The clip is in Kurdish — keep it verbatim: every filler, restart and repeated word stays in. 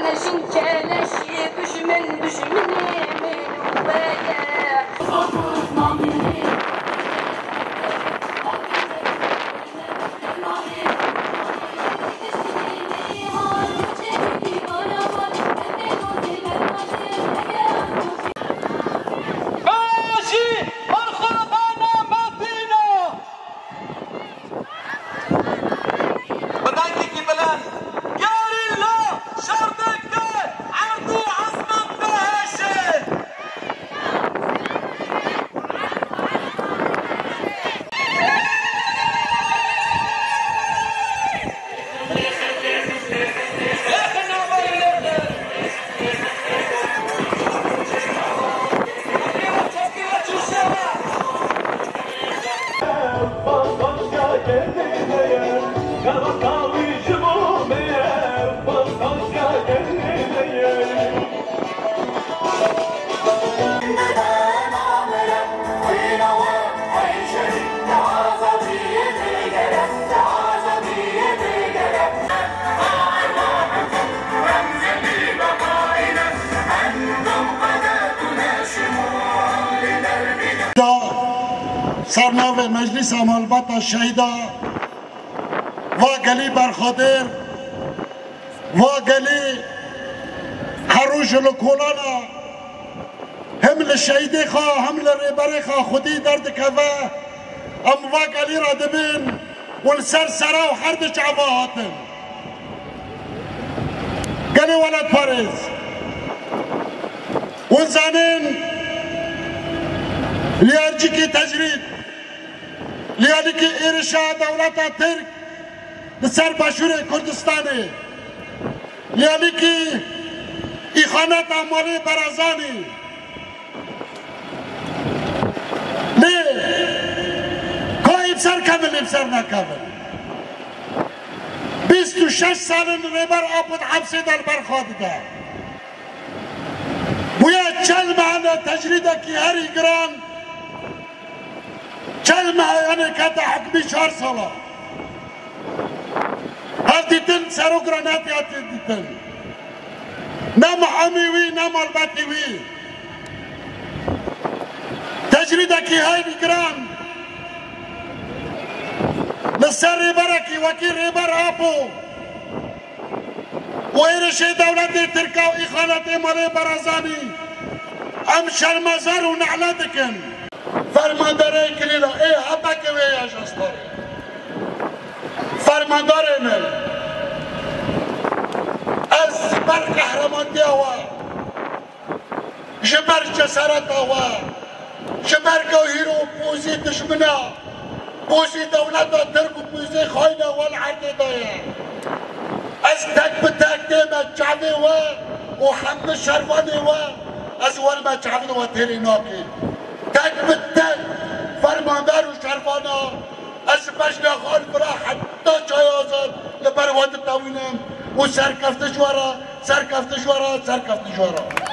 Jin keleşî dujmin, dujminê min we ye. Bajî, berxwedana Medîna! Bi dengekî bilind, gerîla şer dike, erd û ezman bihişe! Da ser navê Meclîsa Malbata Şehîda va gelî berxwedêr, va gelî her roj li kolana, hem li şehîdê xwe, hem li rêberê xwe xwedî derdikeve, em va gelî re dibin û li ser sera û her du çava hatin. Gelê welatparêz, hûn zanin, li aliyekî tecrîd, li aliyekî êrişa dewleta Tirk li ser başûrê Kurdistanê, li aliyekî îxaneta malê Barazanî, lê ka ê bi ser kevin, ê bi ser nekevin. Bîst û şeş sal in Rêber Apo di hepsê de li ber xwe dide. Bûye çend mehane tecrîdekî herî giran, çend mehanê kete hikmî çar sala. Hev dîtin, serok re netiye dîtin. Ne muhamî wî, ne malbetî wî. Tecrîdekî heyvî giran li ser rêberekî wekî Rêber Apo û êrişê dewletê Tirka û îxanetê malê Barazanî, em şermezar û nehle dikin. Fermandarê kilîla ê hepeke wê ya ji estarê. Fermandarê min, ez ji ber qehremantiya we, ji ber cesareta we, ji ber ku hîro pozî dijmina, pozî dewleta Tirk û pozî xayna we li erdê de ye. Ez tek bi tek tême çavê we û hemû şervanê we, ez werime çavên we têrê nakê. Tek bi tek fermandar û şervana ez ji bejna xal vira heta çaya azad li ber we ditewînim û serkeftin ji we re, serkeftin ji we re, serkeftin ji we re.